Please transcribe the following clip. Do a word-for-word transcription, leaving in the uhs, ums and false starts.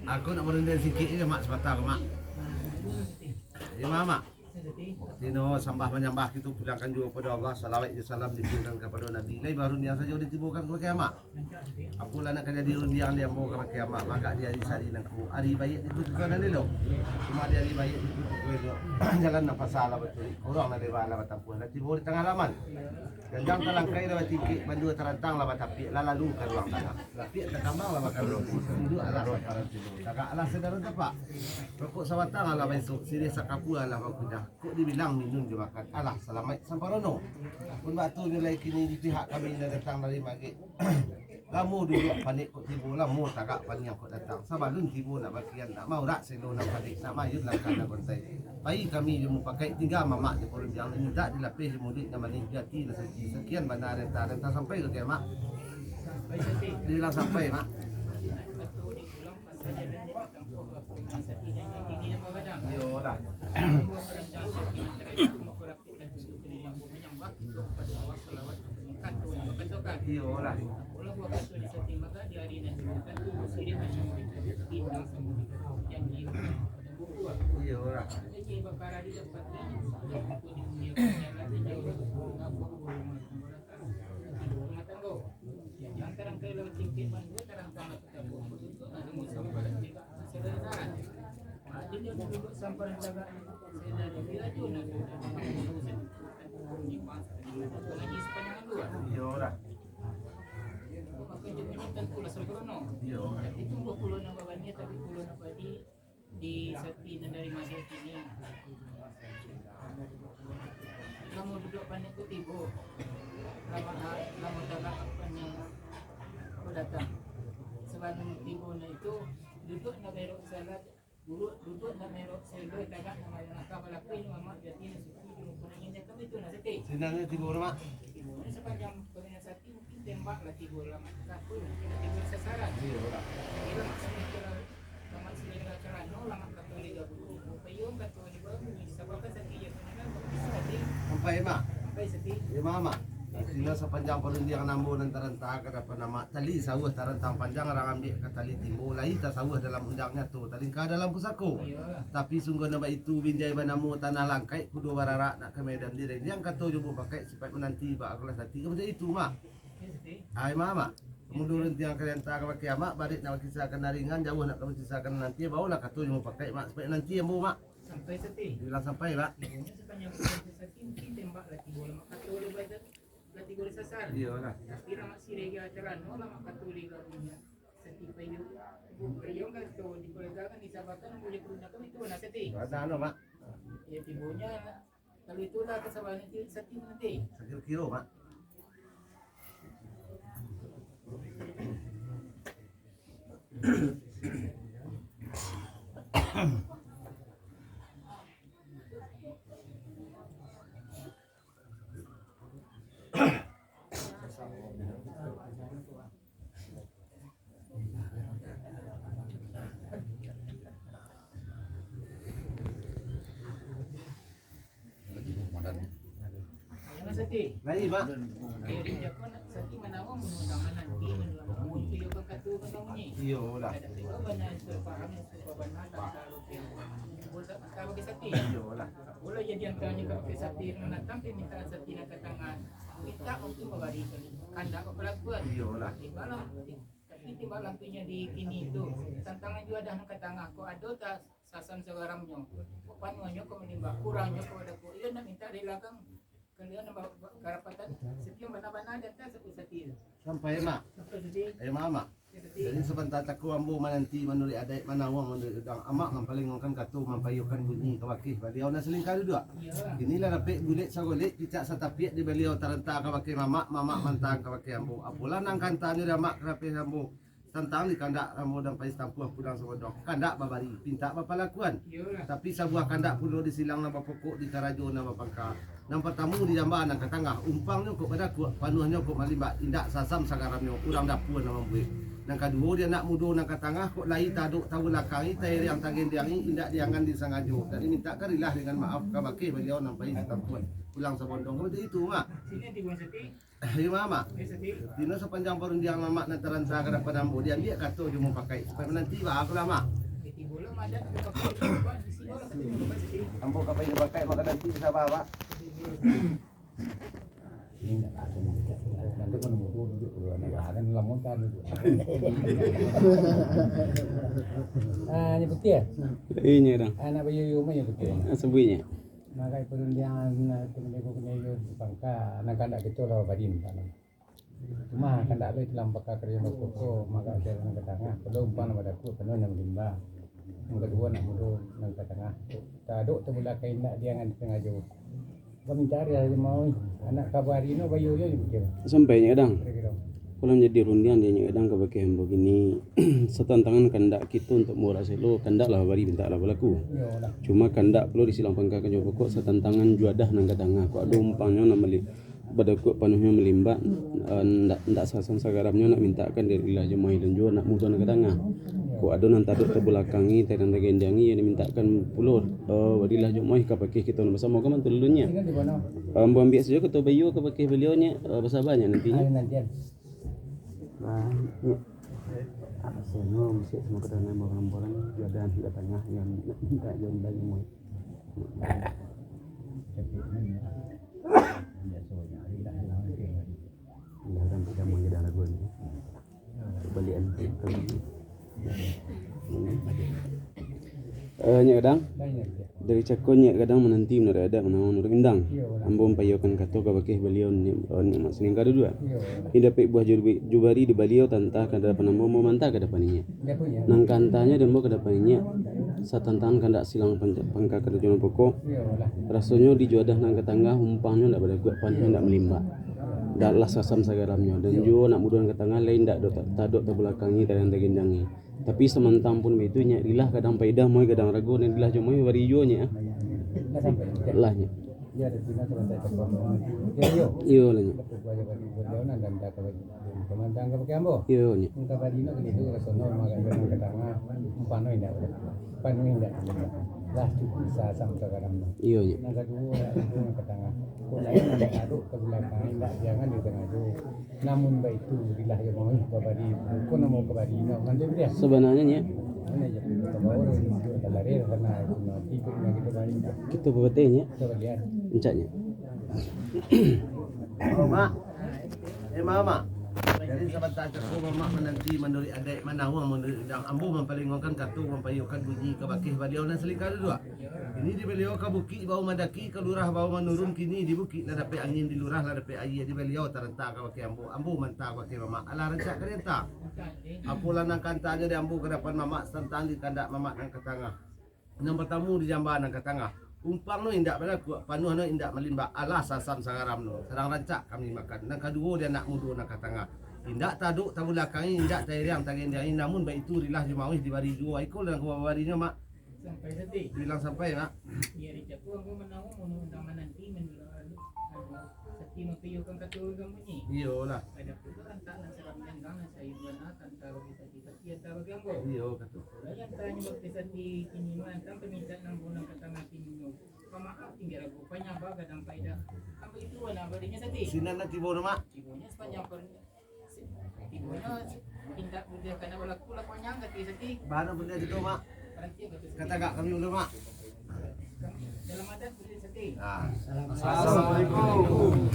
Aku nak marundiang sikik je, Mak, sabatang, Mak. Iyo, Mak, Mak. Tino sambah manyambah kito pulangkan juo pado Allah, salawat jo salam ditujukan kapado Nabi. Lai barundiang sajo ditibokan ka bakeh Amak. Apolah nan ka jadi rundiang di ambo ka bakeh Amak, mako di ari sari nangko, ari baiak ditutukan nan elok. Cuma di ari baiak ditutukan elok, jalan nan pasa lah baturuik, urang nan leba lah batampuah, lah tibo di tangah laman. Janjang talangkai lah batingkek, bandua tarantang lah batapiak, lah lalu ka ruang tangah. Lapiak takambang lah bakambang, duduak alah saparan tibo, tagak alah sadaran tapak. Rokok sabatang alah baisok, siriah sakapua alah bakunyah. Kok dibilang minun jo makan, alah salamaik samparono. Pun baa tu nyo lai kini di pihak kami nan datang dari Magek. Lamo duduak panek kok tibo, lamo tagak paniang kok datang. Sabalun tibo nak bakian, nak maurak selo nan panek, nak mayun langkah nan gontai. Pai kami jo mupakaik, tingga mamak jo parundiang, mintak dilapeh jo muluik nan manih, jo ati nan suci. Sakian bana renta, renta sampai ka kiamat. Dibilang sampai, Mak. Iyolah. Iyolah. Iyolah. Iyolah. Iyo. Di sati nan dari Magek kini. Lamo duduak panek ko tibo, lamo, lamo tagak paniang ko datang. Sabalun tibo nan itu, duduak nan berok salat, duduak, duduak nan berok selo, tagak nan mayun langkah, balaku inyo mamak jati nan suci, di muko nan indah kami tu nan sati. Sinan tibo, Mak. Tibo ni sapanjang pangin sati, mungkin tembak lah tibo, lamak kaku, mungkin tibo sasaran. Iyolah. Jadi lamak sini kira, lamak sini kira carano, lamak kaku liga bulu, payung kaku liga bulu, sabakan sati je. Sampai, Mak. Sampai sati. Iyo, Mak, Mak. Artinyo, sapanjang parundiangan ambo nan taranta ka dapan Amak, tali sauah tarantang panjang, urang ambiak ka tali timbo, lai tasauah dalam undang nyato, talingka dalam pusako. Iyolah. Tapi sungguah nan baitu, binjai banamo tanah langkaik, kudo bararak nak ka medan, direndiang kato jo mupakaik, sipaik mananti, bak akolah sati, ka macam itu, Mak. Iyo, sati. Ai, Mak, Mak. Mundur rundiang ka renta ka bakeh Amak, barek nak bakisakan nan ringan, jauah nak ka bakisakan nan nanti, baolah kato jo mupakaik, Mak, sipaik nanti ambo, Mak. Sampai sati. Dibilang sampai, Mak. Iyolah, sapanjang pangin sati, mungkin tembak lah tibo, lamak kaku liga bulu, lah tibo sasar. Iyolah. Tapi lamak sirega carano, lamak kaku liga bulu. Sati payung, payung kato dipelegakan, disabakan, buliah parundiangan itu, nah, sati. Ada anu, Mak. Iyo, tibo nyo, kalau itulah kasabaran sati nanti. Sakiro-kiro, Mak. Lai, Mak. Iyolah. Iyolah. Iyolah. Tapi timbak lampuinyo di kini tu, tantangan juo dah nan ka tangah, kok ado ta-, sasam sagaramnyo, kok panuahnyo kok malimbak, kurangnyo kok badakuk, iyo nak mintak dari lakang, kalian nan ba-, ba-, karapatan, satiok bana-bana dan tak saku sati. Sampai, Mak. Sampai sati. Ayo, Mak, Mak. Jadi, sabanta tako ambo mananti manuruik adaik, manawang manuruik undang. Amak mampalingokan kato, mampaiyokan bunyi ka bakeh baliau nan salingka duduak. Inilah rapek bulek sagolek, picak satapiak di baliau taranta ka bakeh mamak, mamak mantang ka bakeh ambo. Apolah nan kantanyo di amak ka bakeh ambo, tantang di kandak ambo nan payi satampuah pulang sabondong. Kandak babari, pintak bapalakuan. Tapi sabuah kandak pulo di silang nan bapokok, di karajo nan bapangka. Nan partamo di jamba nan ka tangah, umpangnyo kok badakuak, panuahnyo kok malimbak, indak sasam sagaramnyo, urang dapua nan mambuek. Nan kaduo di anak mudo nan ka tangah, kok lai tadok tabalakangi, tairiang tagendiangi, indak diangan disangajo, dan dimintak karilah dengan maaf ka bakeh baliau nan payi satampuah pulang sabondong. Ka macam itu, Mak. Iyo, Mak, Mak. Tino sapanjang parundiangan Mamak nan taranta ka dapan ambo, diambiak kato jo mupakaik, supayo mananti baa ko lah, Mak. Ambo ka pai bakai makan nasi sabar, Pak. Ah, nyo putiah. Inyo dah. Anak bayu-yu mah nyo putiah. Ah, sabuiknyo. Makai parundiangan, ah, tu manjago kanayo di pangka, nan kandak kito lah badin, Pak. Cuma kandak lo itulah pangka karajo nan pokok, maka jalan nan ka tangah, kalau umpang nan badakuak, panuah nan malimbak. Nan kaduo, anak mudo nan ka tangah. Tadok tabulakangi indak diangan sengajo. Ka mancari ajo mauih, anak ka bahari no bayo jo je. Sampai nyo kadang. Kira-kira. Kalau manjadi rundiang di nyo kadang ka bakeh ambo kini, satantangan kandak kito untuk murah selo, kandak lah bari, mintak lah balaku. Iyolah. Cuma kandak pulo di silang pangka karajo pokok, satantangan juadah nan ka tangah. Kok ado umpangnyo nak mali-, badakuak panuahnyo malimbak, eh, ndak, ndak sasam sagaramnyo nak mintakkan dari ilah jamaah dan juo nak mudo nan ka tangah. Kok ado nan tadok tabulakangi, tadang tagendangi, yang dimintakkan pulo, eh, wadilah jamaah ka bakeh kito nan basamo ka mantu lulunyo. Ambo ambiak sajo kato bayo ka bakeh baliau nyo, eh, basabanyo nantinyo. Nah, nyo. Apo seno musik samo kato dengan orang-orang juadah nan ka tangah yang mintak juadah jamaah. Dah sampai kamu yang dah lagu ni. Balian. Eh, nyo kadang, dari cako nyo kadang mananti manuruik adat, manawa manuruik undang. Ambo mampayokan kato ka bakeh baliau nyo, eh, nyo mak sining kaduduak. Indak dapek buah jubari di baliau tantah ka dapan ambo, ambo mantah ka dapan inyo. Nan kantanyo di ambo ka dapan inyo, satantangan kandak silang pang-, pangka karajo nan pokok. Rasonyo di juadah nan ka tangah, umpangnyo ndak badakuak, panuahnyo ndak malimbak. Ndak lah sasam sagaramnyo, dan juo nak mudo nan ka tangah, lai ndak do ta-, tadok tabulakangi, tadang tagendangi. Tapi samantang pun baitu, nyo rilah kadang paedah, mauih kadang rago, nan rilah jo mauih bari juo nyo. Lah nyo. Iyo lah nyo. Iyo nyo. Iyo nyo. Namun baitu, rilah jo mauih babari, bukan namo kabari, no, mandai dia. Sabananyo, nyo. Mana je, kita bawa orang itu, kita lari, karena itu, nanti, itu, kita balik. Kita berbetul, nyo. Kita balik, ya. Encak, nyo. Oh, Mak. Eh, Mak, Mak. Jadi, sabanta cako Mamak mananti manuruik adaik, manawa manuruik undang, ambo mampalingongkan kato, mampayokan bunyi ka bakeh baliau nan salingka duduak. Kini di baliau ka bukik bawa mandaki, ka lurah bawa manurun, kini di bukik lah dapek angin, di lurah lah dapek aia, di baliau taranta ka bakeh ambo, ambo manta ka bakeh Mamak, alah rancak ka dianta. Apolah nan kantanyo di ambo ka dapan Mamak, satantang di kandak Mamak nan ka tangah. Nan partamo di jamba nan ka tangah, umpang no indak balakuak, panuah no indak malimbak, alah sasam sagaram no, sadang rancak kami makan. Nan kaduo di anak mudo nan ka tangah, indak tadok tabulakangi, indak tairiang tagendangi, namun baitu rilah jo mauih dibari juo. Iko lah nan ka babarinyo, Mak. Sampai tadi. Bilang sampai, Mak. Iyo, di cako ambo manawa, mun undang mananti, manurut anu, Sati mapiyokan kato urang bunyi. Iyolah. Ado pulo antak nan saram denggang, nan sayun bana, tanta bagi Sati, Sati anta bagi ambo. Iyo, kato. Lai antanyo bagi Sati kini mah, antang pamintak nan bonang ka tangah kini mah. Pamaaf tinggi ragu, panyaba gadang paida. Ambo itu wana barinyo Sati. Sinan nan tibo no, Mak. Tibonyo sapanjang par-, Tibonyo indak buliah kana balaku, lakonyo angkati Sati. Bana buliah gitu, Mak. Baranti angkati Sati. Katagak kami dulu, Mak. Dalam adat buliah Sati. Ah. Assalamualaikum.